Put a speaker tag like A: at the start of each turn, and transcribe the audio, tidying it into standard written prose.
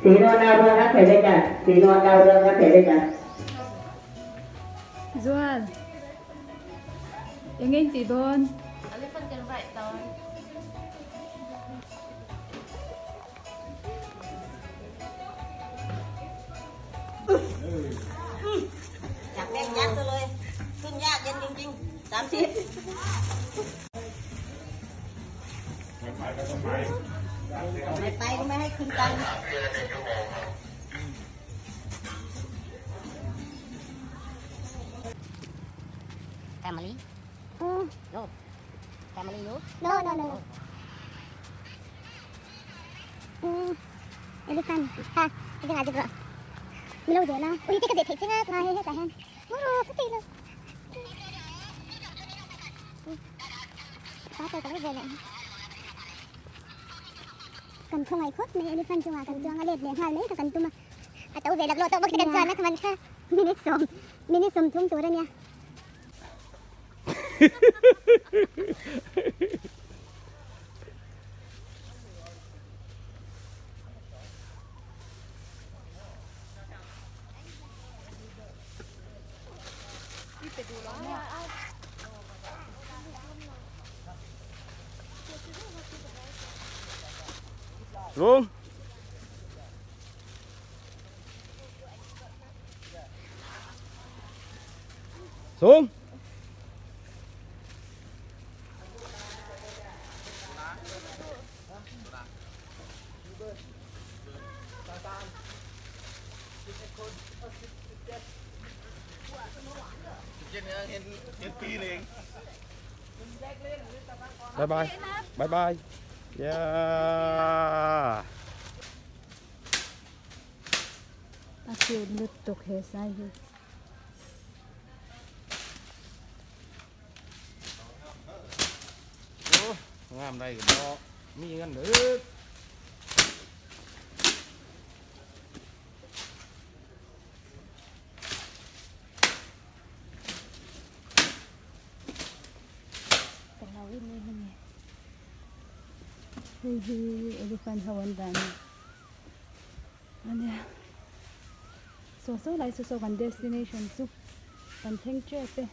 A: สีนวลดาวเรืองรับเสร็จเลยจ้ะสีนวลดาวเรืองรับเสร็จเลยจ้ะ
B: Zual. Eng eng tih dawn?
C: Elephant kan ride dawn.
D: จากแม่งยัดเลย ขึ้นยากเย็นจริงๆ30ไม่ไปก็ไม่ให้ขึ้นตังค์
E: Family? No. Family you?
F: No, no, no. Elephant. Ha, cái này được rồi. Mình lâu rồi na. Ui, cái gì thấy chứ ha, hay hết cả hen. Muro, cái gì nữa. Ta tôi có về lại. Cần không ai khóc này elephant chung à, cần chuang a let le ngal mai ka kan tuma. A to ve lak lo to bak kan chuan na khaman kha. Minute som, minute som thum tur ania.
G: ลุงสูงบายบายบายบายย่า
B: A cute lutuk he sai hi.
G: โอ้งามได้ก็บ่มีเงินเด้อ
B: Ka hlau em em a ni. Hei hi elephant ho an dan ania saw saw lai saw saw kan destination chu kan thleng tep e.